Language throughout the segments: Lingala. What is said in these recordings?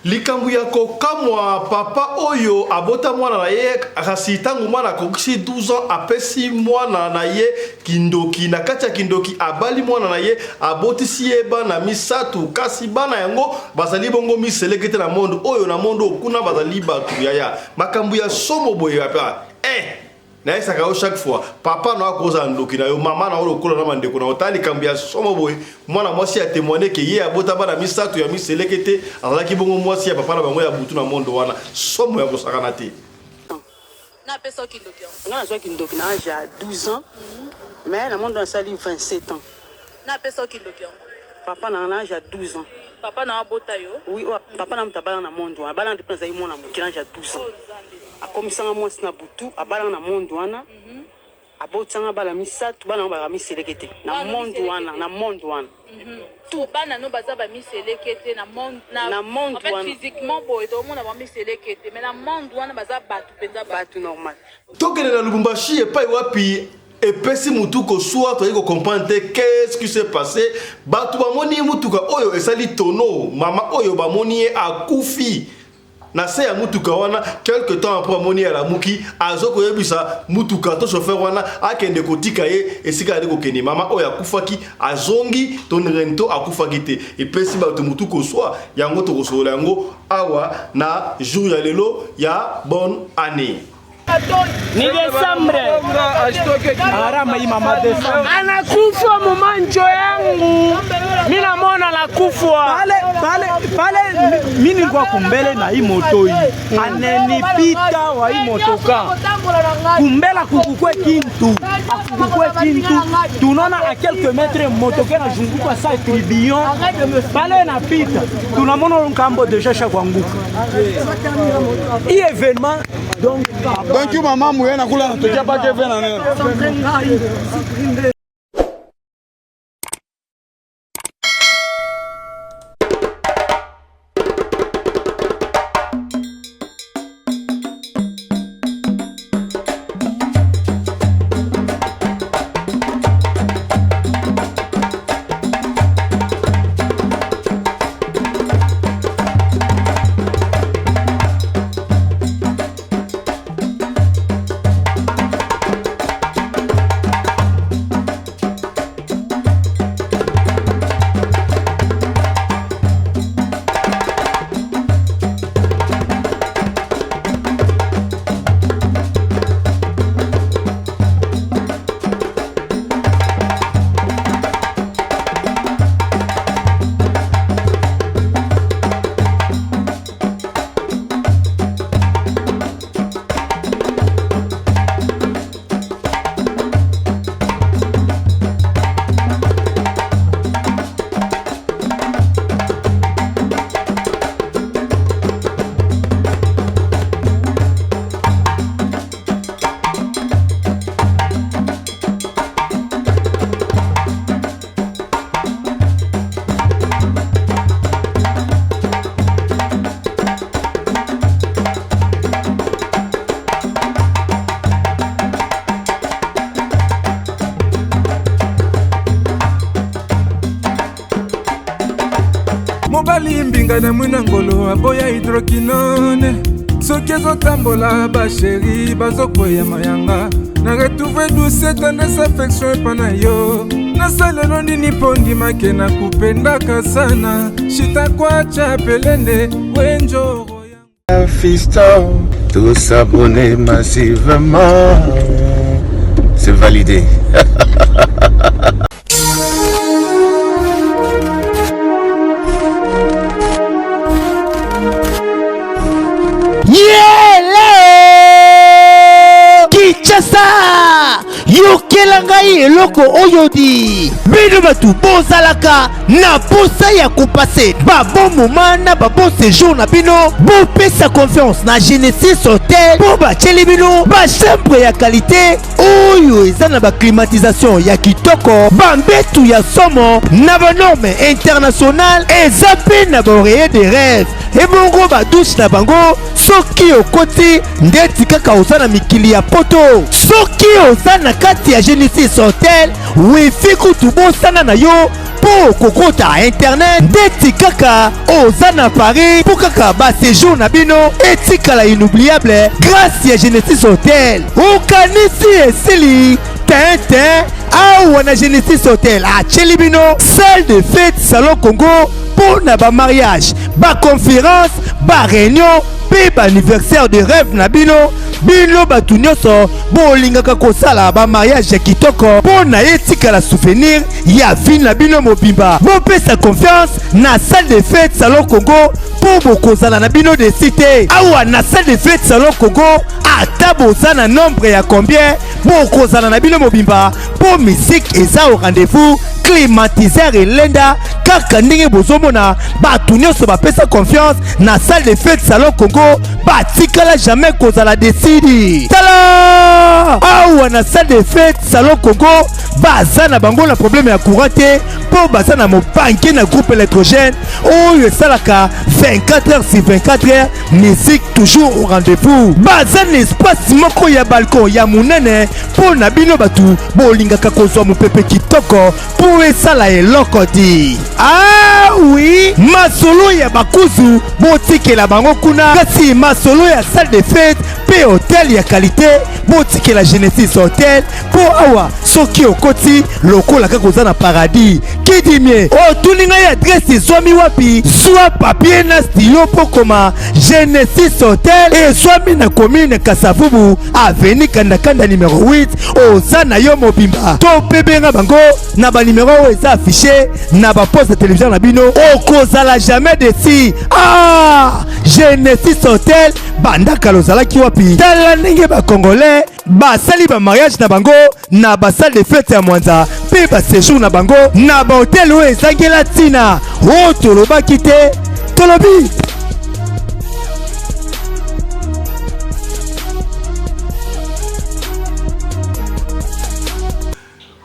Likambo ya kokamwa, papa oyo abota mwana na ye, kasi ntango mwana akokisi 12 ans, apesi mwana na ye kindoki. Na kati ya kindoki, abali mwana na ye, abotisi ye bana misatu, kasi bana yango bazali bongo miseleke te na monde oyo. Na monde oyo kuna bazali bato yaya. Makambo ya somo boye papa. Eh! Nayesaka yo chaque fois, papa na yo akozala ndoki na yo, mama na yo lokola na bandeko na yo. Tala likambo ya somo boye, mwana mwasi ya temoigne ke ye abota bana misatu ya miseleke te, azalaki bongo mwasi ya papa na bango ya butu na mondo wana. Somo ya kosakana te. Napesa yo kindoki yango. Nga nazwa kindoki na age ya 12 ans mais na monde nasali 27 ans. Napesa yo kindoki yango. Papa na nga na age ya 12 ans. Papa na yo abota yo? Oui, oyo papa na moto abala na monde wana, abala depuis nazali mwana moke na age ya 12 ans. Oh Nzambe. Akomisa nga mwasi na butu, abala nga na monde wana. Abotisa nga bana misatu, bana yango bazalaka miseleke te na monde wana, na monde wana. Tout bana no baza ba miseleke te na monde na, na monde en fait, wana. Physiquement boye tokomona ba miseleke te mais na monde wana baza batu penza batu normal. Tokende na Lubumbashi epai wapi epesi mutu kosua, toyei ko comprendre te qu'est-ce qui s'est passé. Bato bamoni mutuka oyo esali tonneau, mama oyo bamoni ye akufi na se ya mutuka wana. Quelque temps après amoni ye alamuki, azo koyebisa mutuka to chauffeur wana akende kotika ye esika azali kokende. Mama oyo akufaki azongi to to akufaki te, epesi bato mutu koswa. Yango tokosolola yango awa na jour ya lelo ya bonne année. Ni Desembre. Arama hii mama Desembre. Anakufa mumancho yangu. Mimi namona anakufa. Pale pale pale mimi nilikuwa kumbele na hii moto hii. Anenipita wa hii motoka. Kumbela kukukwe kintu. Akukukwe kintu. Tunaona a quelques mètres motoka inazunguka sa tribillon. Pale inapita. Tunamona nkambo deja shakuanguka. Hii événement donc Donc mama muye nakula natokea pake vena neno. Mobali mbinga na mwina ngolo aboya hydroquinone, soki ezotambola basheri bazokweya mayanga. Na retrouve douce tendresse affection epa na yo, nasalelo nini mpo ndimake na kupendaka sana shitakwacha pelende wenjoro. Fiston, tous abonnés massivement, c'est validé. Yele Kinshasa, yokela ngai eloko oyo di bino bato bozalaka na posa ya kopase babon moment na babon séjour na bino. Bopesa confiance na Genesis Hotel mpo batieli bino bachambre ya qualité oyo eza na baclimatisation ya kitoko, bambetu ya somo na banorme internationale, eza mpe na baoreiller de rêve. Ebongo badouche na bango, soki okoti ndeti kaka oza na mikili ya poto. Soki oza na kati ya Genesis Hotel, wifi kutu bosana na yo mpo okoki. kokota internet ndeti kaka oza na Paris mpo kaka ba séjour na bino etikala inoubliable grâce ya Genesis Hotel. Okanisi esili tintin awa na Genesis Hotel atieli bino salle de fête salon Congo mpo na ba mariage, ba conférence, ba réunion mpe ba anniversaire de rêve na bino. Bino bato nyonso bolingaka kosala ba mariage ya kitoko mpo na etikala souvenir ya vie na bino mobimba, bopesa confiance na salle de fête salon Congo mpo bokozala na bino desi te. Awa na salle de fête salon Congo, ata boza na nombre ya combien, bokozala na bino mobimba mpo musique eza au rendez-vous, climatiseur elenda kaka ndenge bozomona. Bato nyonso bapesa confiance na salle de fête salon Congo batikala jamais kozala desidi. Tala awa na salle de fête salon Congo, baza na bango na problème ya courant te mpo baza na mobanke na groupe électrogène oyo esalaka 24 heures sur 24 heures, musique toujours au rendez-vous. Baza na espace moko ya balcon ya monene mpo na bino bato bolingaka kozwa mopepe kitoko mpo esala eloko di. Ah oui, masolo ya bakuzu botikela bango kuna, kasi masolo ya salle de fête mpe hotel ya qualité botikela Genesis Hotel, mpo awa soki okoti lokola kaka oza na paradis. Kidimie otuni ngai adresse ezwami wapi? Zwa papier na stylo mpo koma. Genesis Hotel ezwami na commune Kasavubu, avenue Kandakanda numero 8. Oza na yo mobimba to mpe benga bango na banimero oyo eza affiché na baposte ya télévision na bino, okozala jamais desi. Ah, Genesis Hotel, banda kala ozalaki wapi? Tala ndenge bacongolais basali bamariage na bango na basalle de fête ya Mwanza mpe baséjour na bango na bahotel oyo ezangela ntina. Oyo tolobaki te, tolobi.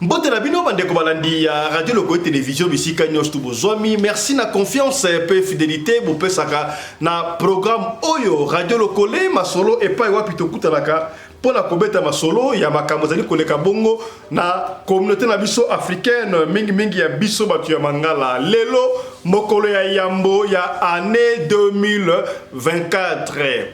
Mbote na bino bandeko balandi ya radio Lokole Télévision bisika nyonso tu bozwami. Merci na confiance mpe fidélité bopesaka na programme oyo Radio Lokole Masolo, epai wapi tokutanaka mpo na kobeta masolo ya makambo ezali koleka bongo na communauté na biso africaine, mingimingi ya biso bato ya Mangala. Lelo mokolo ya yambo ya année 2024,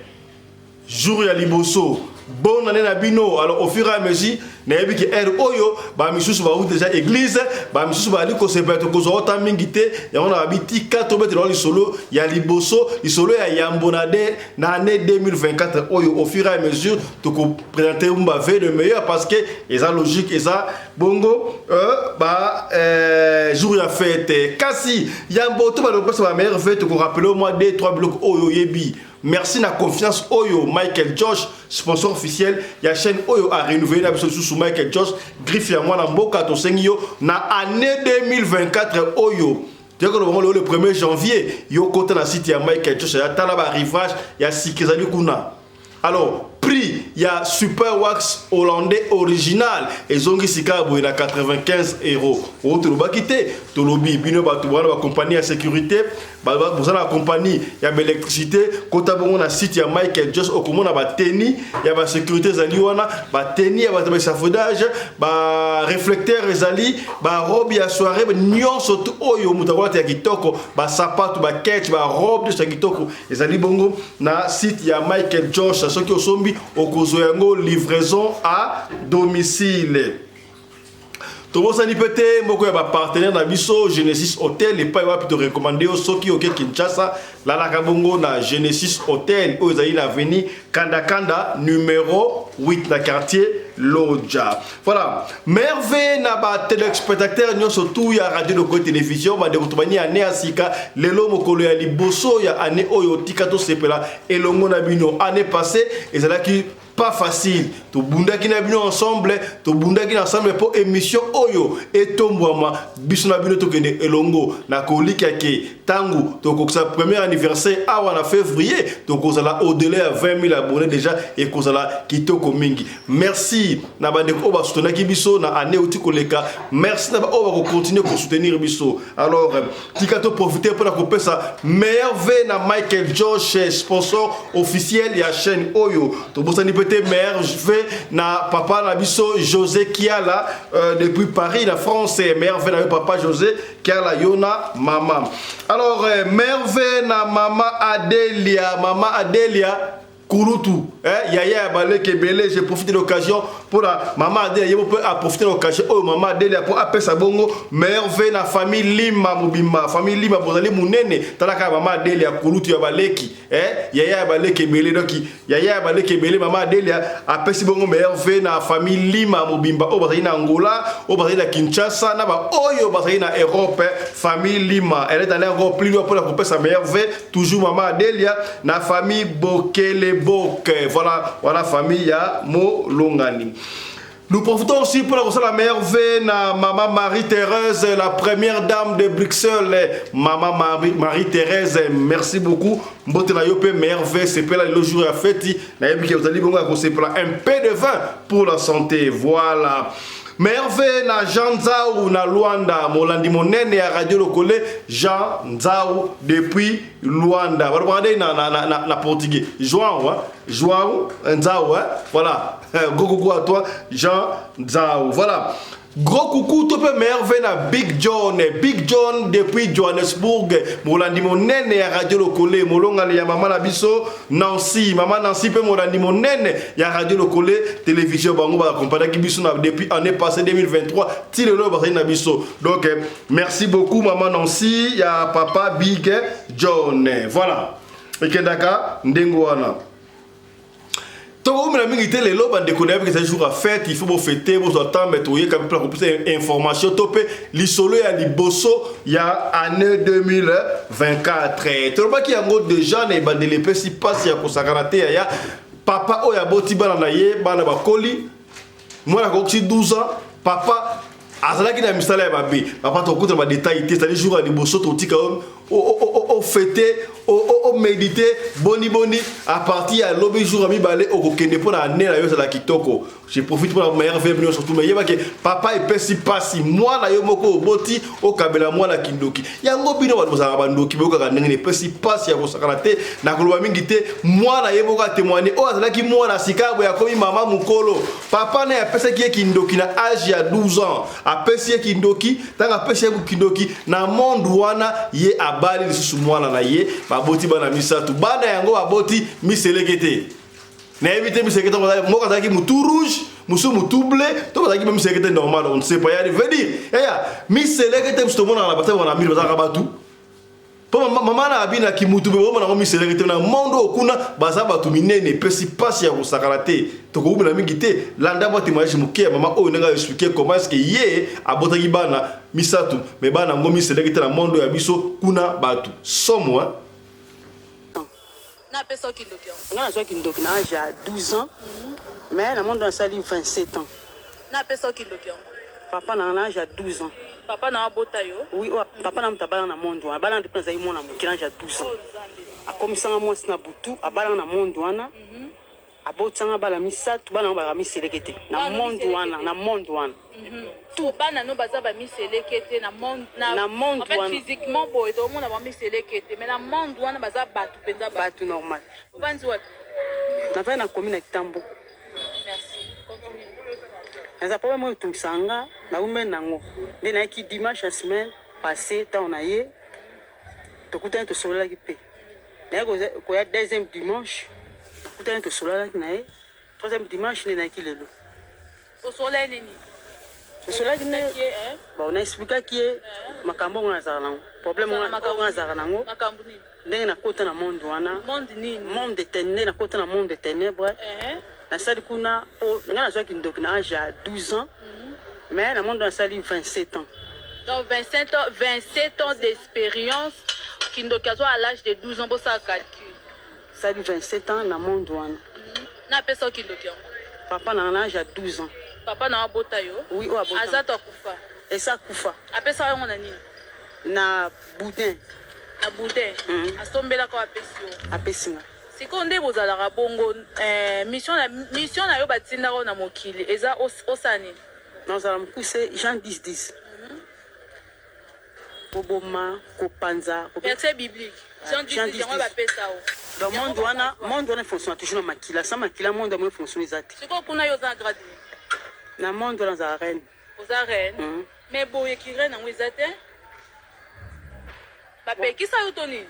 jour ya liboso. Bonne année na bino. Alors, au fur et à mesure nayebi ke heure oyo bamisusu bauti déjà église, bamisusu bazali kosepela, tokozwa ota mingi te. Yango na babi tika tobetela lisolo ya liboso, lisolo ya yambo na de na année 2024 oyo. Au fur et à mesure tokoprésente ba vœux de meilleur, parce que eza logique, eza bongo ba jour ya fête. Kasi yambo to balopesa ba meilleur vœux, tokorappeler au moins 2 3 biloko oyo oyebi. Merci na confiance oyo Michael Josh, sponsor officiel ya chaîne oyo, a renouvelé na biso lisusu. Michael Josh, griffe ya mwana mboka, tosengi yo na année 2024 oyo toyekoloba ngo lelo le 1er janvier, yo kota na site ya Michael Josh ya tala baarrivage ya sika ezali kuna. Alors, prix ya super wax hollandais original ezongi sika boye na 95 euro. Oyo tolobaki te, tolobi. Bino bato wana bacompagnie ya sécurité, boza na compagnie ya baélectricité, kota bongo na site ya Michael Jos, okomona bateni ya basécurité ezali wana, bateni ya bato baéchafaudage, bareflecteur ezali, barobe ya soirée nyonso tu oyo moto akolata ya kitoko, basapatu, baketch, barobe nyonso ya kitoko ezali bongo na site ya Michael Josh. Soki osombi, okozwa yango livraison à domicile. Tobosani mpe te moko ya bapartenaire na biso, Genesis Hotel, epai wapi torekomande yo soki oke Kinshasa, lalaka bongo na Genesis Hotel oyo ezali na avenue Kandakanda numéro 8 na quartier Lodja. Voilà, merveille na batéléspectateur nyonso tu ya radio Lokole Télévision. Bandeko, tobani année ya sika lelo, mokolo ya liboso ya année oyo. Tika tosepela elongo na bino. Année passée ezalaki pas facile, tobundaki na bino ensemble, tobundaki na ensemble mpo émission oyo etombwama, biso na bino tokende elongo. Na kolika ke ntango tokokisa premier anniversaire awa na février, tokozala au-delà ya 20 000 abonnés déjà, ekozala kitoko mingi. Merci na bandeko oyo basoutenaki biso na année euti koleka, merci na baoyo bakocontinue kosoutenir biso. Alors, tika toprofite mpona kopesa meilleur vœu na Michael Josh, sponsor officiel ya chaîne oyo. Tobosani mpe souhaiter meilleurs vœux na papa na biso José Kiala depuis Paris na France. Meilleurs vœux na yo papa José Kiala, yona mama. Alors meilleurs vœux na mama Adelia, mama Adelia Kurutu, eh, yaya ya baleke ebele. Je profite de l'occasion pour la maman Adelia, ye mpe aprofite de l'occasion oyo mama Adelia mpo apesa bongo meilleurs vœux na famille Lima mobimba. Famille Lima bozali monene, talaka mama Adelia Kulutu ya baleki, eh, yaya ya baleki ebele. Donc yaya ya baleki ebele, mama Adelia apesi bongo meilleurs vœux na famille Lima mobimba oyo bazali na Angola, oyo bazali na Kinshasa, na baoyo bazali na Europe. Famille Lima, elle est allée encore plus loin mpona kopesa meilleurs vœux toujours mama Adelia na famille Bokele Boke. Voilà, voilà famille ya Molongani. Nous profitons aussi pour la meilleurs vœux na maman Marie-Thérèse, la première dame de Bruxelles. Maman Marie-Thérèse, merci beaucoup. Mbote na yo pe meilleurs vœux, c'est le jour ya fête. Na yebi que vous allez bongo un peu de vin pour la santé. Voilà. Meilleurs vœux na Jean Nzau na Luanda, molandi monene ya Radio Lokole, Jean Nzau depuis Luanda. Voilà, na portugais. João, hein? João Nzau, hein? Voilà. Gros coucou à toi, Jean Nzau. Voilà. Gros coucou, to pe meilleurs vœux na Big John. Big John depuis Johannesburg. Molandi monene ya Radio Lokole, molongani ya mama na biso Nancy. Mama Nancy pe molandi monene ya Radio Lokole télévision, bango ba accompagnaki biso na depuis année passée 2023 ti lelo bazali na biso. Donc merci beaucoup mama Nancy ya papa Big John. Voilà. Ekendaka ndenge wana. Tokomela mingi te lelo, bandeko. Nayebi eza jour ya fête, il faut bofêter, bozwa temps, mais toyeka mpe kopesa information to mpe lisolo ya liboso ya année 2024. Tolobaki yango déjà na ebandeli, epesi mpasi ya kosakana te. Yaya papa oyo aboti bana na ye, bana bakoli, mwana akokisi 12 ans, papa azalaki na misala ya mabe. Papa, tokokutana badétails te, ezali jour ya liboso. Totika ofêter, oméditer boni boni. À partir ya lobi, jour ya mibale, okokende mpo na année na yo ezala kitoko. Je profite mpona meilleurs vœux bino surtout, mais yebake papa, epesi mpasi, mwana yo moko oboti, okabela mwana kindoki. Yango bino bato bozalaka bandoki, boyokaka ndenge. Epesi mpasi ya kosakana te, na koloba mingi te. Mwana ye moko atémoigner, oyo azalaki mwana sika boye akomi mama mokolo, papa na ye apesaki ye kindoki na âge ya 12 ans. Apesi ye kindoki, ntango apesi ye kindoki na monde wana, ye abali lisusu mwana na ye, baboti bana misato. Bana yango baboti miseleke te, nayebi te miseleke te. Moko azalaki mutu rouge, mosusu mutu bleu, to bazalaki mpe miseleke te normal, on ne sait pas. Yani veut dire yaya miseleke te, biso tomonaka na bato na mili bazalaka bato mpo mama na abinaki mutu mpe bomona yango miseleke te. Na monde oyo kuna baza bato minene, epesi mpasi ya kosakana te. Tokowumela mingi te, landa mwa témoignage moke ya mama oyo, ndenge aexpliquer comment est ce que ye abotaki bana misato, mais bana yango miseleke te. Na monde oyo ya biso kuna bato somo, hein? Napesa kindoki yango? Nga nazwaki ndoki na âge ya 12 ans, mais na monde nasali 27 ans. Napesa kindoki yango? Papa na nga na âge ya 12 ans. Papa na abota yo? Oui, oyo papa na moto abalanga na monde wana, abalanga depuis nazali mwana moke na âge ya 12 ans. Akomisanga mwasi na butu, abalanga na monde wana, abotisanga bana misato. Bana yango bazalaka miseleke te na monde wana, na monde wana. So bana no baza bamiseleke te na monde? Na monde En fait, wana. Physiquement boye tokomona bamiseleke te, mais na monde wana baza bato mpenza, bato. Bato normal. Ovandi wapi? Navandi na commune ya Kitambo. Merci, continue. Naza problème oyo etungisaka nga, naumeli nango nde nayaki dimanche ya semaine passé. Ntango na ye tokutani, tosololaki mpe naye koya deuxième dimanche, tokutani, tosololaki na ye troisième dimanche, nde nayaki lelo. Osola nini? Tosololaki ne. Ye, eh? Bon, naexpliquaki ye makambo ngo nazalaka nango, problème Ozala ngo oyo nazalaka nango. Makambo nini? Ndenge nakota na monde wana. Monde nini? Monde de ténèbres, nde nakota na monde de ténèbres. Eh? Nasali kuna po nga nazwaki ndoki na âge ya 12 ans, mais na monde nasali 27 ans. Donc 27 ans, 27 ans d'expérience. Kindoki azwa à l'âge de 12 ans, bosala calcul. Sali 27 ans na monde wana. Napesa kindoki yango? Papa na nga na âge ya 12 ans. Papa na abota yo? Oui, oyo abota. Aza to akufa? Esa akufa. Apesa yango na nini? Na boudin. Na boudin? Asombelaka oyo apesi yo? Apesi nga. Sikoyo nde bozalaka bongo, mission na yo batindaka yo na mokili eza osala nini? Nazala mokuse, Jean 10 10, koboma, kopanza. Verset biblique. Jean 10 10 yango bapesa yo. Donc monde wana, monde wana fonctionne toujours na makila, sans makila monde yango fonctionne eza te. Sikoyo kuna yo oza grade nini? Na monde wana nazala reine. Oza reine? Mm. Mais boye ki reine yango eza te? Bapekisa yo to nini?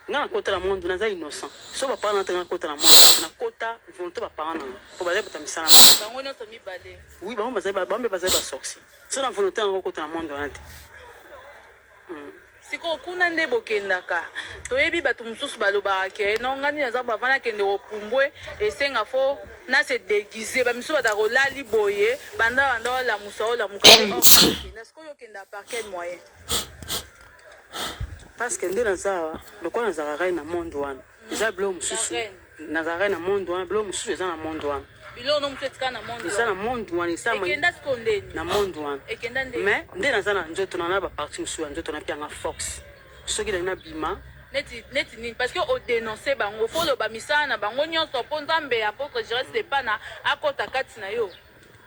Nga nakota na monde naza innocent. So ba parents na nga kota na monde, nakota volonté ba parents na nga. Po bazali bota misala na. Bango nyonso mibale. Oui, bango bazali bango mpe bazali ba sorcier. So na volonté na nga kokota na monde wana te. Sikoyo kuna nde bokendaka toyebi batu mususu balobaka ke non nga nde naza boye avant nakende kopumbwe esenga faut na se deguise ba misusu bazalaka olali boye banda banda olamusa olamuka te or okenda sikoyo yo okendaka par quel moyen? Parce que nde naza awa lokola nazalaka reine na monde wana eza biloko mosusu nazalaka reine na monde wana biloko mosusu eza na monde wana Biloko no mosusu etikala na monde eza na monde wana eza ekenda sikoyo ndeni na monde wana ekenda ndeni mais nde naza na nzoto na na ba partie mosusu ya nzoto na pianga force soki nalingi nabima neti neti nini parce que o denoncer bango faut oloba misala na bango nyonso mpo Nzambe apotre Jerès Lepana akota kati na yo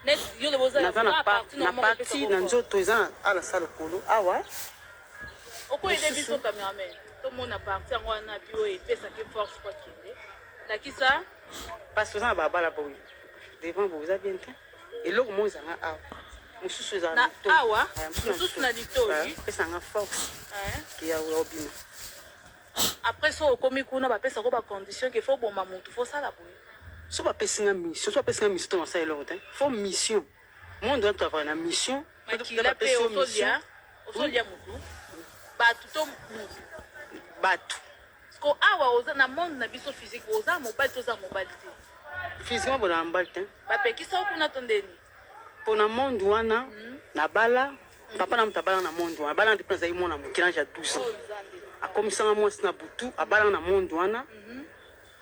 neti yo loba oza naza na partie na partie na nzoto eza na ala sa lokolo awa oko aider biso cameraman tomona partie yango wana bio epesaki force po akende lakisa Parce toza na balabala boye devant boye eza bien te eloko moko ezanga awa mosusu ezala na awa mosusu na litoyi pesa nga force ya obima après so okomi kuna bapesa ko ba condition ke faut boma mutu faut sala boye so bapesi nga mission so bapesi nga mission to nasala eloko te faut mission monde wana travaille na mission makila mpe ozolia ozolia mutu bato to mutu bato Siko awa oza na monde na biso physique oza mobali to oza mobali te? Physiquement bona mobali te. Bapekisa yo kuna to ndeni? Pona monde wana mm. nabala papa na moto abala na monde wana abala depuis nazali mwana moke na ya 12 ans akomisanga mwasi na butu abala na monde wana mm -hmm.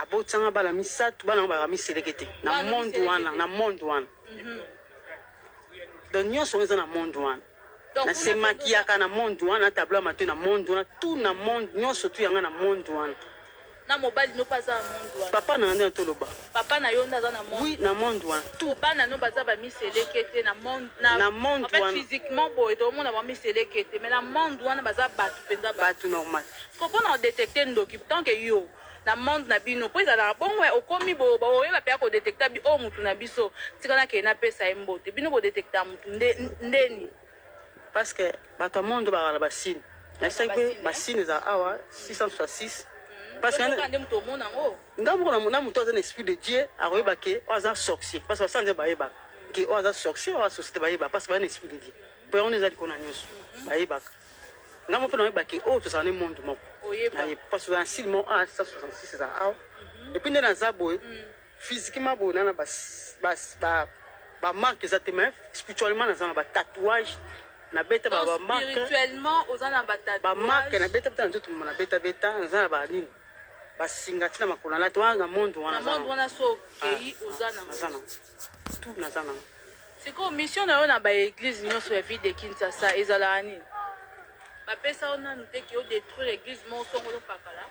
abotisanga bana misato bana yango bazalaka miseleke te na monde wana na monde wana mm -hmm. donc nyonso wana eza na monde wana Na se maquillaka na monde wana, tableau ya matoyi na monde wana, tout na monde, nionso tout ya nga na monde wana. Na mobali no pe aza na monde wana? Papa na nga nde na toloba. Papa na yo nde aza na monde? Oui, na monde wana tout. Bana no baza ba miseleke te na monde na, na monde en fait wana. Physiquement boye tokomona ba miseleke te mais na monde wana baza batu penza batu. Batu normal. Sikoyo pona ko detecter ndoki tant que yo na monde na bino po ezalaka bongo eh okomi bo oyeba penza ko detecta bi oyo mutu na biso tika na kende na pesa ye mbote bino bo detecta mutu nde ndeni? Parce que bato ya monde bazalaka na ba signe nayebisaki pe ba signe ezala awa 666 parce que nde mutu omona yango nga moko na mutu aza na esprit de Dieu akoyeba ke oyo aza sorcier parce que basala nde bayebaka ke oyo aza sorcier oyo aza sorcier te bayebaka parce que baza na esprit de Dieu po yango nde eza likolo na nyonso bayebaka Nga moko pe nayebi ke oyo tozala ne monde moko. Nayebi parce que na style moko a 166 ezala awa. Et puis nde naza boye physiquement boye na ba ba ba marque eza te mais spirituellement naza na ba tatouage na beta ba ba marque spirituellement oza na ba tatouage ba marque na beta beta na nzoto na beta beta naza na ba nini ba singa tina makolo na to na monde wana na monde wana so okei oza na naza na tout naza na Sikoyo mission na yo na ba eglise nionso ya ville de Kinshasa ezalaka nini? Ba pesa yo nanu te que o detruire eglise moko songolo pakala?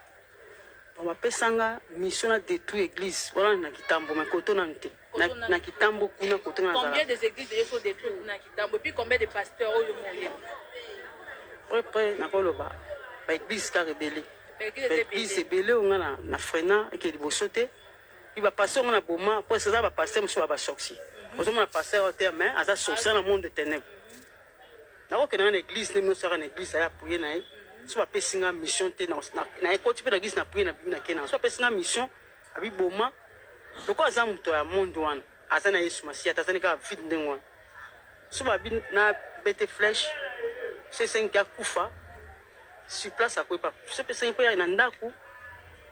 Bon ba pesa nga mission na detruire eglise wana na kitambo mais koto nanu te. Na kitambo kuna koto nga nazalaka. Combien des eglises dejà esi o detruire kuna na kitambo et puis combien de pasteurs oyo yo moko oyebi? Près près nako loba ba eglise kaka ebele. Ba eglise Ba eza eglise ebele. ebele oyo nga na freina eke liboso te. Puis ba pasteur ngo na boma po eza ba pasteur mosusu ba ba sorcier. Ozo mona pasteur oyo te mais aza sorcier na monde de ténèbres. Nako kende na église nde mino saka na église aya prier na ye. So ba pesi nga mission te na na ekoti pe na église na prier na bimi na kena. So ba pesi nga mission abi boma lokola aza moto ya monde wana aza na Yesu Masiya te aza ne kaka vide ndenge wana. So ba bi na bete flèche so esengi akufa sur place akoki pa so pe esengi pe na ndaku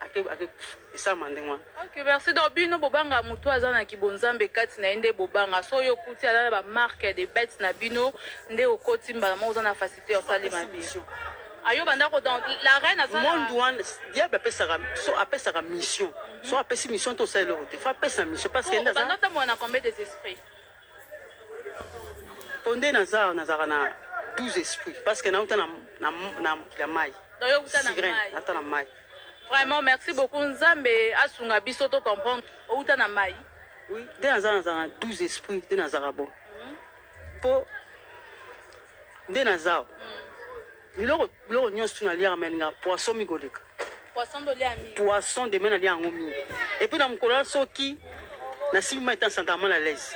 ake ake esalama ndenge wana. Ok merci donc bino bobanga mutu aza na kibonzambe kati na ye nde bobanga soki yo okuti aza na ba marque de bete na bino nde okoti mbala moko oza na facilite ya osali mabe ayo banda ko donc la reine aza monde wana diable apesaka so apesaka mission so apesi mission to osala eloko te fa apesa mission parce que nde aza otambola na combien des esprits Po nde naza awa nazalaka na 12 esprits parce que nauta na na na mokili ya mayi. Donc yo wuta na Sirène, mayi. nauta na mayi. Vraiment merci beaucoup nzambe asunga biso to comprendre owuta na mayi. Oui, nde naza nazalaka na 12 esprits nde nazalaka bon. Po nde naza awa. Biloko biloko nyonso tu naliaka mais nalingaka poisson mingi koleka. Poisson nde olia mingi. Poisson de mer nalia yango mingi. Et puis na mokolo wana soki nasimbi mayi te na sentaka mal à l'aise.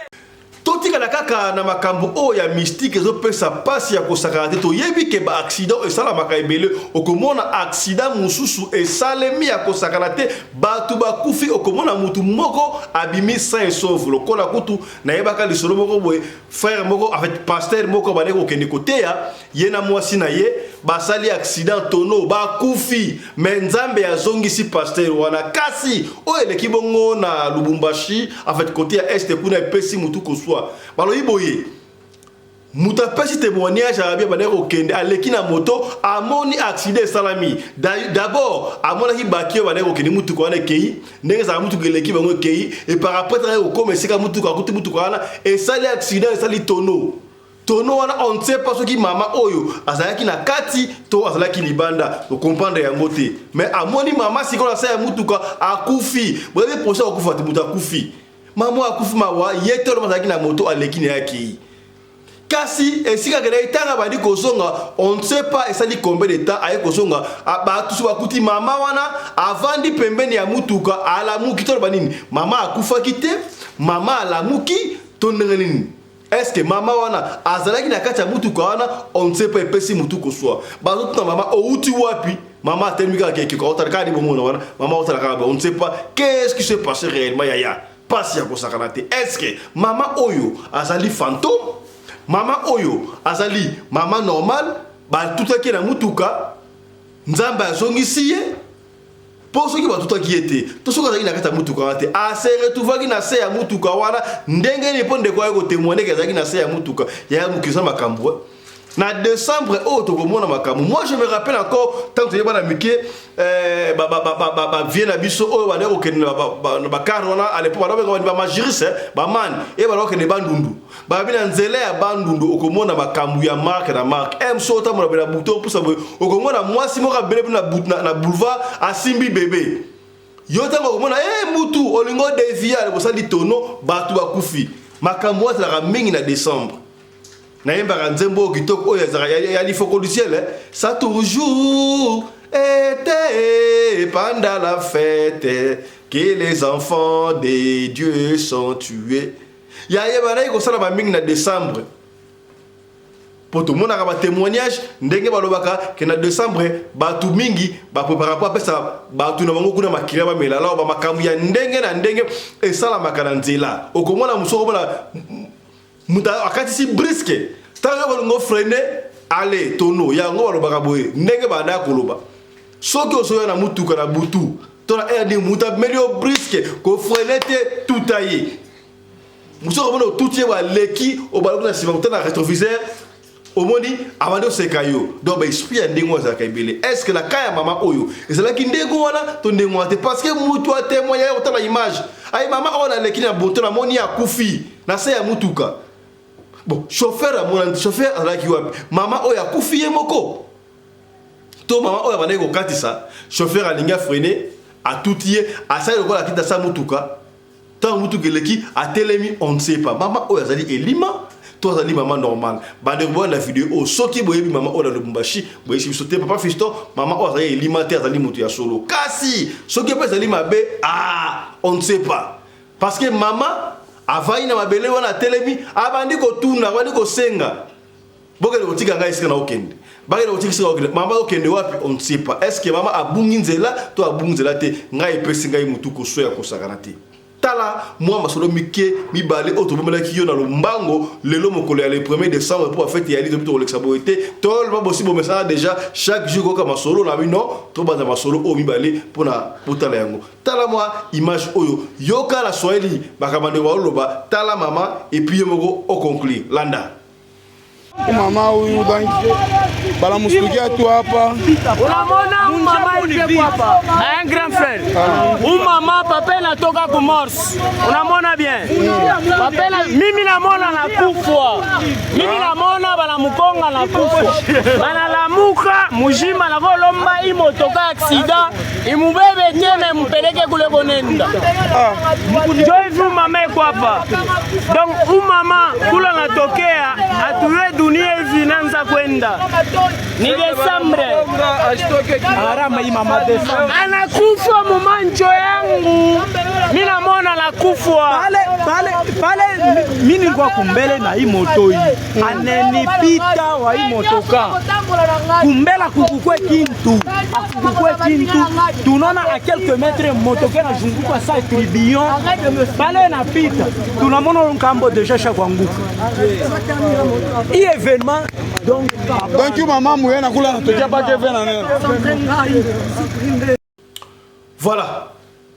Totikala kaka na makambo oyo ya mystique ezopesa pasi ya kosakana te. Toyebi ke ba accident esalamaka ebele, okomona accident mosusu esalemi ya kosakana te, bato bakufi, okomona mutu moko abimi sain et sauf. Lokola kutu nayebaka lisolo moko boye, frère moko, en fait pasteur moko abandaki kokende koteya, ye na mwasi na ye basali accident tonneau, bakufi, mais Nzambe azongisi pasteur wana. Kasi oyo eleki bongo na Lubumbashi, en fait côté ya est kuna, epesi mutu koswa. Balobi boye, moto apesi témoignage, arabi abandaki kokende, aleki na moto, amoni accident esalami. D'abord amonaki baki oyo bandaki kokende, mutuka wana ekei ndenge ezalaka, mutuka eleki bango, ekei, et par après tangaki kokoma esika mutuka, akuti mutuka wana esali accident, esali tonneau. Tonneau wana, on ne sait pas soki mama oyo azalaki na kati to azalaki libanda, okomprendre yango te. Mais amoni mama sikoyo na se ya mutuka akufi. Boyebi posa kokufa te, moto akufi, mama akufi, mawa ye te. Oloba azalaki na moto, aleki na ye, akei. Kasi esika akendaki, ntango abandi kozonga, on ne sait pas esali combien de temps aye kozonga, bato so bakuti mama wana avandi pembeni ya mutuka, alamuki. Toloba nini? Mama akufaki te, mama alamuki to ndenge nini? Est ce que mama wana azalaki na kati ya mutuka wana? On ne sait pas, epesi mutu koswa. Bazotuna mama: "Outi wapi?" Mama atelemi kaka, keke otala kaka libomona wana, mama otala kaka. On ne sait pas qu'est-ce qui s'est passé réellement. Yaya, pasi ya kosakana te. Est ce que mama oyo azali fantôme, mama oyo azali mama normal, batutaki na mutuka, Nzambe azongisi ye? Mpo soki batutaki ye te, to soki azalaki na kati ya mutuka wana te, ase retrouvaki na se ya mutuka wana ndenge nini? Mpo ndeko aye kotémoigner ke azalaki na se ya mutuka. Yaya, mokili eza makambo. Na décembre oyo tokomona makambo. Moi, je me rappelle encore ntango toye bana mike, bavieux na biso oyo bandaki kokende na bacar wana à l'époque, bandabenga bamagiris, bamani e banda kokende Bandundu. Babi na nzela ya Bandundu okomona makambo ya marque na marque m. So otambola be na butu, opusa boye, okomona mwasi moko abele na boulevard, asimbi bebe. Yo ntango okomona e mutu olingi odévier, bosali tonneau, bato bakufi. Makambo oyo ezalaka mingi na décembre. Nayembaka nzembo oyo kitoko oyo ezalaka ya Lifoko du ciel: "Ça toujours été pendant la fête que les enfants de Dieu sont tués." Yayeba nayi kosala bamingi na décembre, mpo tomonaka batémoignage ndenge balobaka ke na décembre bato mingi baprépara mpo apesa bato na bango kuna makila bamela. Lao bamakambo ya ndenge na ndenge esalamaka na nzela. Okomona mosu, okomona moto akatisi brusque, ntango yo balingo freiner, ale tonneau. Yango balobaka boye, ndenge bandaya koloba, soki ozoya na mutuka na butu to na aire, moto ameli yo brusque, kofreiner te, tuta ye. Mosu okomona otuti ye, baleki, obaloki na nsima, kota na rétroviseur, omoni abandi oseka yo. Donc baesprit ya ndenge oyo azalaka ebele. Est ce que na ka ya mama oyo ezalaki ndenge wana to ndenge wana te? Parce que mutu atémoigne, ya kotala image aye, mama oyo naleki na boto, namoni akufi na se ya mutuka. Bon, chauffeur amonani, chauffeur azalaki wapi? Mama oyo akufi ye moko to mama oyo abandaki kokatisa, chauffeur alingi afreiner, atuti ye, asali lokola akiti asa mutuka, ntango mutuka eleki, atelemi. On ne sait pas mama oyo azali elima to azali mama normal. Bandeko, boya na video oyo, soki boyebi mama oyo na Lubumbashi, boyesi biso te. Papa Fiston, mama oyo azali elima te, azali moto ya solo. Kasi soki mpe ezali mabe, ah, on ne sait pas, parce que mama avandi na mabele wana, atelemi, abandi kotuna, abandi kosenga: "Bokende kotika ngai esika na okende, bakende kotika esika okende." Mama okende wapi? On ne sait pas. Est ce que mama abungi nzela to abungi nzela te? Ngai epesi ngai motu koso ya kosakana te. Tala mwa masolo mike mibale oyo tobomelaki yo na lombango lelo, mokolo ya le 1er décembre, mpo bafête yali tobi tokolekisa boye te. Toloba bosi bomesana déjà chaque jour koyoka masolo na bino. Tobanza masolo oyo mibale mpona botala yango. Tala mwa image oyo, yoka na Swahili makambo ndeko baoloba. Tala mama, et puis yo moko oconclure. Landa. Mama huyu donc banamustukia tu hapa. Unamwona mama hivi hapa, un grand frère. U mama papa na natoka ku morse unamona bien Papela, mimi namona nakufwa mimi namona banamukonga nakufwa banalamuka mujima nakolomba imotoka accident imubebe tena imupeleke kule konenda njo hivi umama eko hapa donc umama kula natokea atuye dunia hivi inaanza kwenda ni Desembre anakufa mumanjo yangu mi namona nakufwa pale pale pale mi nilikuwa kumbele na hii moto hii anenipita wa hii motoka kumbela kukukwe kintu akukukwe kintu tunaona a quelques mètres motoka inazunguka sa tribillon pale inapita tunamona nkambo deja sha kuanguka hii événement donc Donc yu mama muye nakula natokea pake ve na neno. Voilà.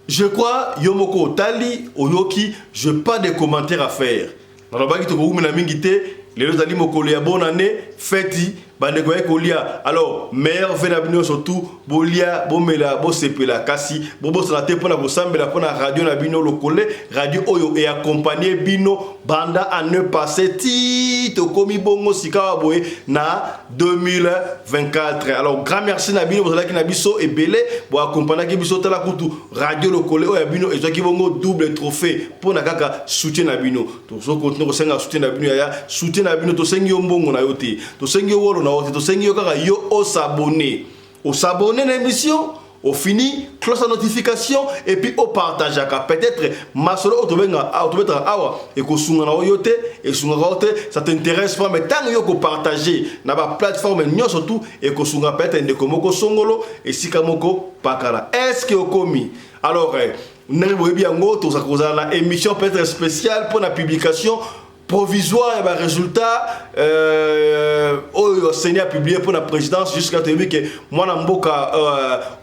Je crois, yo moko otali, oyoki, je pas de commentaires à faire. Nalobaki tokowumela mingi te, lelo ezali mokolo ya bonne année, feti, bandeko ya kolia. Alors, meilleur vœu na bino surtout, bolia, bomela, bosepela, kasi, bobosana te mpona kosambela mpona radio na bino lokole, radio oyo e accompagner bino banda année passée ti tokomi bongo sika wa boye na 2024. Alors, grand merci na bino bozalaki na biso ebele, bo accompagnaki biso tala kutu radio lokole oyo ya bino ezwaki bongo double trophée mpona kaka soutien na bino. Tozo continuer kosenga soutien na bino yaya, soutien na bino tosengi yo mbongo na yo te, tosengi yo wolo na yo te, tosengi yo kaka yo os'abonner. Os'abonner na émission, ofini cloche ya notification et puis opartageaka. Peut-être masolo oyo tobenga tobetaka awa ekosunga na yo te, esungaka yo te, ça t'intéresse pas, mais ntango yo kopartage na baplateforme nyonso tu ekosunga peut-être ndeko moko songolo esika moko pakala. Est ce que okomi? Alors ndenge boyebi yango, tozala kozala na émission peut-être spéciale mpo na publication provisoire ya barésultat oyo CENI apublié mpo na présidence. Jusqu'à toyebi ke mwana mboka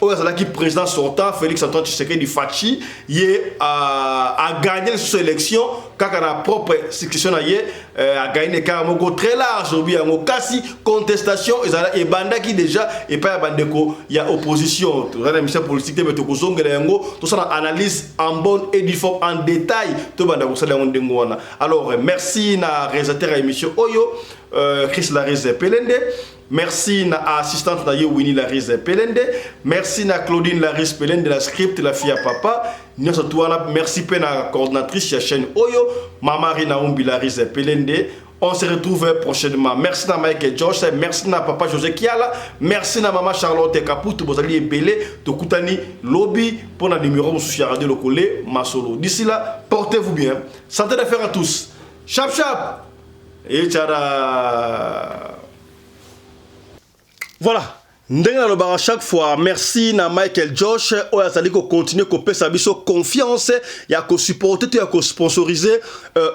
oyo azalaki président sortant, Félix Antoine Tshisekedi Fatshi, ye agagné lisusu élection kaka na propre succession na ye, agagné kaka moko très large obi yango. Kasi contestation ezala ebandaki déjà epai ya bandeko ya opposition. Toza na émission politique te, mais tokozongela yango, tosala analyse en bonne et due forme, en détail, tobanda kosala yango ndenge wana. Alors merci na réalisateur ya émission oyo, Chris Larise Pelende. Merci na assistante na ye Winnie Larise Pelende. Merci na Claudine Larise Pelende, la script, la fille à papa nyonso tu wana. Merci mpe na coordinatrice ya chaîne oyo, Mama Rina Umbi Larise Pelende. On se retrouve prochainement. Merci na Mike Josh, merci na papa José Kiala, merci na maman Charlotte Kaputu, bozali ebele, tokutani lobi pour na numéro mosusu ya Radio Lokole Masolo. D'ici là, portez-vous bien. Santé d'affaires à tous. Chap chap. Et tchara. Voilà. Ndenge nalobaka chaque fois, merci na Michael Josh oyo azali kocontinue kopesa biso confiance ya kosupporte to ya kosponsorize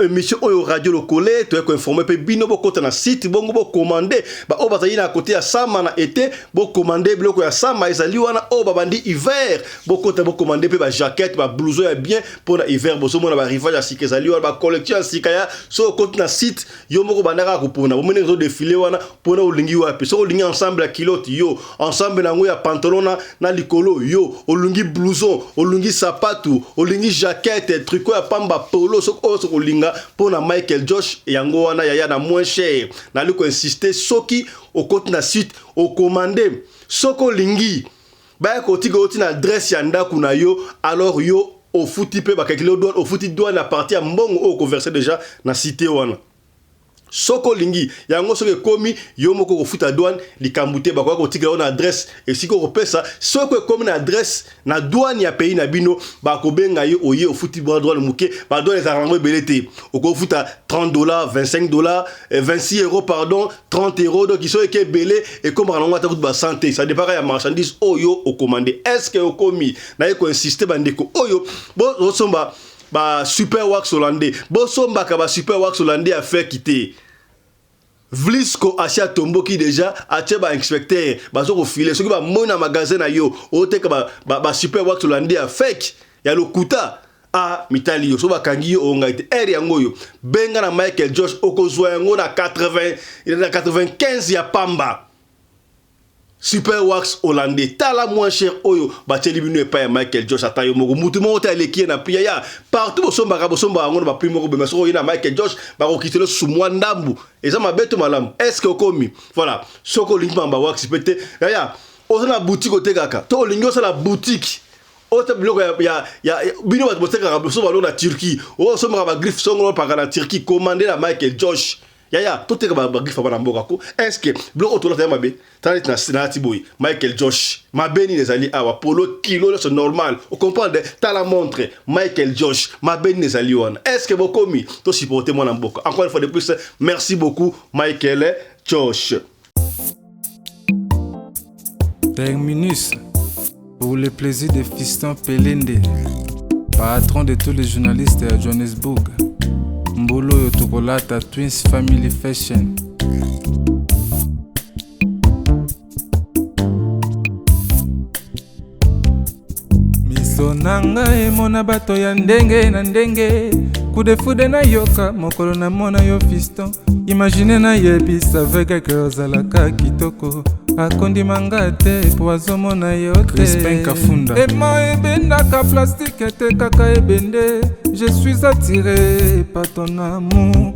émission oyo Radio Lokole. Toya koinforme mpe bino, bokota na site bongo bokomande. Baoyo bazali na kote ya sama na ete bokomande biloko ya sama ezali wana. Oyo babandi hiver, bokota bokomande mpe bajaquette, bablouson ya bien mpona hiver. Bozomona barivage ya sika ezali wana, bacollection ya sika ya so okoti na site yo moko bandaka kopona. Bomoni ezodefile wana mpona olingi wapi. Soki olingi ensemble ya culotte, yo ensemble yango ya pantalon na likolo, yo olingi blouson, olingi sapatu, olingi jaquette, tricot ya pamba, polo, soki oyo soki olinga mpona Michael Josh yango wana yaya na moins cher. Nali koinsiste, soki okoti na site okomande, soki olingi baya kotika oti na adresse ya ndako na yo, alors yo ofuti mpe bakakili douane, ofuti douane à partir ya mbongo oyo okoverse déjà na site wana. Soki olingi yango, soki ekomi, yo moko kofuta douane likambo te, bakoka kotikela yo na adresse esika okopesa. Soki ekomi na adresse na douane ya pays na bino, bakobenga yo, oye ofuti bwa douane moke. Badouane ezalaka yango ebele te, okofuta 30 $, 25 $, 26 €, pardon, 30 €. Donc soki eke ebele, ekomaka nango ata kutu ba 100 te, ça dépend ya marchandise oyo okomande. Est ce que okomi? Naye koinsiste, bandeko oyo bosomba ba super wax hollandais, bosombaka ba super wax hollandais ya fake te. Vlisco asi atomboki déjà, atie bainspecteur bazo kofile. Soki bamoni na magasin na yo oteka ba super wax hollandais ya fake, ya lokuta, a mitali yo. So bakangi yo, ongai te ere yango oyo. Benga na Michael Josh, okozwa yango na 80, na 95 ya pamba. Super wax hollandais tala moins cher oyo batieli bino epai ya Michael Josh ata yo moko mutu moko te aleki ye na prix yaya partout bosombaka bosombaka yango na ba prix moko boye mais soki oye na Michael Josh bakokitela susu mwa ndambu eza mabe to malamu est ce que okomi voilà soki olingi mamba wax pe te yaya oza na boutique otekaka to olingi osala boutique ota biloko ya, ya, ya, bino bato botekaka biso baloko na Turquie osombaka ba griffe songolo paka na Turquie commande na Michael Josh Yaya, toteka ba griffe ya bana mboka ko. Est-ce que biloko oyo tolata ya mabe? Tala neti na nalati boye. Michael Josh. Mabe nini ezali awa? Polo kilo nyonso normal. O comprendre? Tala montre. Michael Josh. Mabe nini ezali wana? Est-ce que bokomi to supporter mwana mboka? Encore une fois de plus, merci beaucoup Michael Josh. Terminus pour le plaisir de Fiston Pelende, patron de tous les journalistes à Johannesburg. Mbolo oyo tokolata Twins Family Fashion. Miso na ngai emona bato ya ndenge na ndenge kudefude nayoka mokolo namona yo fiston imagine nayebisa vegeke ozalaka kitoko akondima nga te po azomona yo te Kafunda ema ebendaka plastike te kaka ebende je suis attiré par ton amour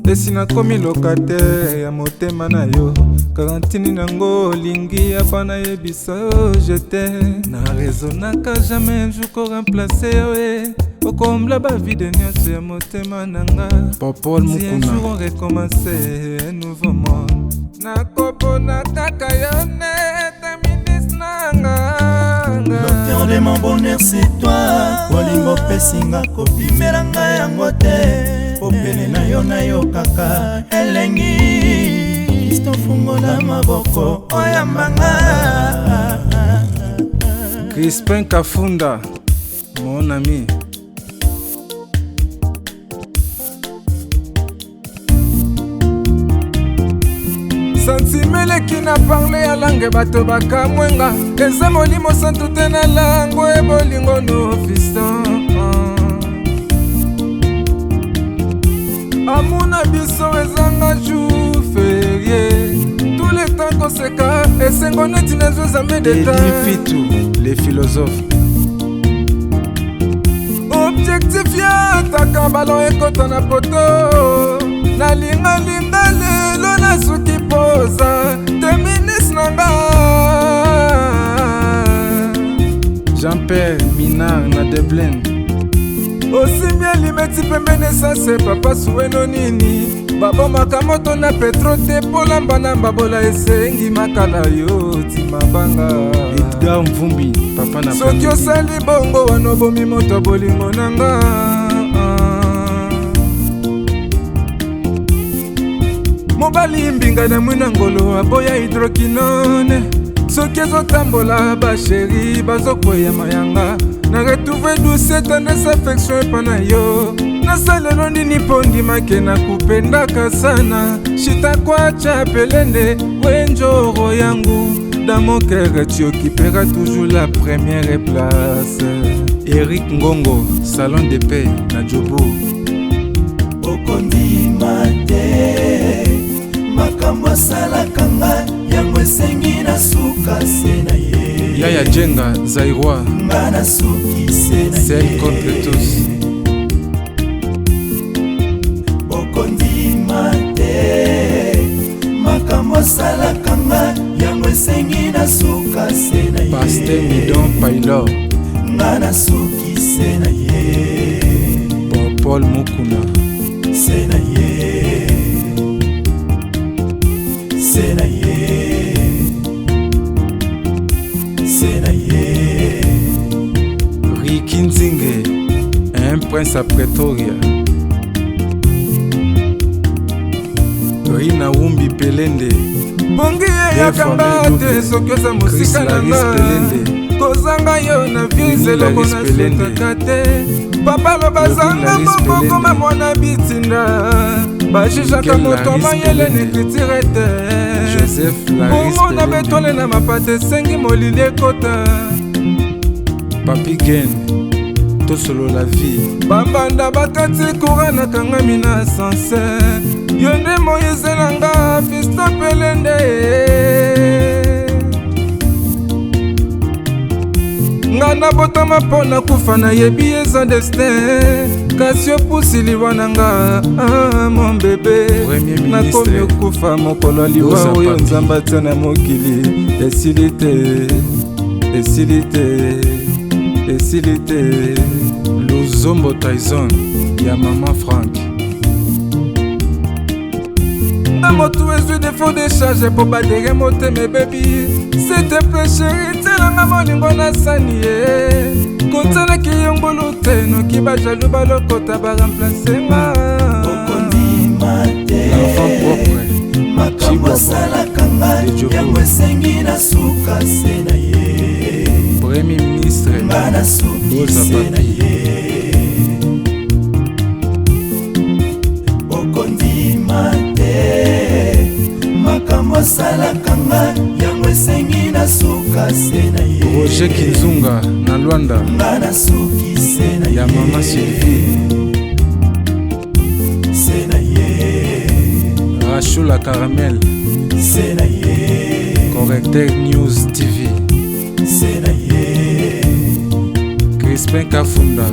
esi nakomi locataire ya motema na yo karantini nango olingi apa nayebisa yo je te na raisonnaka jamais un jour ko remplace yo e okombla bavide nyonso ya motema na nga Popol si un Mukuna. jour on recommence un nouveau monde nakopona kaka yo nde terminus na nga L'auteur de mon bonheur c'est toi bolingo opesi nga kopimela nga yango te po pene na yo nayokaka elengi Kristo fungola maboko oyamba nga Crispin Kafunda mon ami sentime eleki na parle ya langue bato bakamwenga eza molimo santu te na langue bolingo no fiston amuna biso ezanga jour ferie tout le temps koseka esengo neti nazo examen d'etat Fitu, les philosophes Objectif ya taka ballon ekota na poto nalingalinga lelo nasuki poza terminus na nga Jean-Pierre Minard na Dublin osimbi elimeti pembeni esase papa suweno nini Babomaka moto na petro te mpo lamba na mbabola esengi makala yo ti mabanga. Edgar Mvumbi papa na soki osali bongo wana obomi moto bolingo na nga. Mobali mbinga na mwina ngolo aboya hydroquinone soki ezotambola basheri bazokweya mayanga na retrouve douce tendresse affection epa na yo nasalelo nini mpo ndimake nakupendaka sana shitakwacha pelende wenjoro yangu dans mon cœur tu occuperas toujours la première place Eric Ngongo salon de paix na Jobo okondima te makambo asalaka nga yango esengi na suka se na ye Yaya Djenga Zaïrois nga nasuki se na Seul ye contre tous bokondima te makambo asalaka nga yango esengi na suka se na ye Pasteur Midon Paylor nga nasuki se na ye Paul Mukuna se na ye se na ye se na ye Ricky Nzinge un prince à Pretoria Rina Wumbi Pelende bongi eyaka nga te soki oza mosika na nga kozanga yo na vie eloko nasutaka te papa loba zanga moko koma mwana bitinda bajujaka moto mayele na ekritire te bongo na betole na mapata esengi molili ekota papi gen tosolola vie bambanda bakati courant nakangami na ascenseur yo nde moise na nga fisto pelende. Nga nabotama mpo na kufa, nayebi eza destin, kasi opusi liwa na nga, ah, mon bébé. Premier ministre. Nakomi okufa mokolo ya liwa Doza oyo Papi. Nzambe atia na mokili esili te, esili te, esili te. Luzombo Tyson ya mama Frank. Na motu ezwi défaut de charge mpo badere motema ebebi. S'il te plaît chéri, tielanga bolingo na sani ye, kotialaki yo ngulu te, noki bajaloux balokota baremplace nga. Okondima te. L'enfant propre. Makambo asalaka ngai, yango esengi na suka se na ye. Premier ministre. Nga nasuki Doza se na Papi. ye. Okondima te, makambo asalaka ngai, yango esengi na suka se na ye. Roger Kinzunga na Luanda. Nga nasuki se na Ya mama Sylvie. Se na ye. Rachou la Caramel. Se na ye. Correcteur News TV. Se na ye. Crispin Kafunda.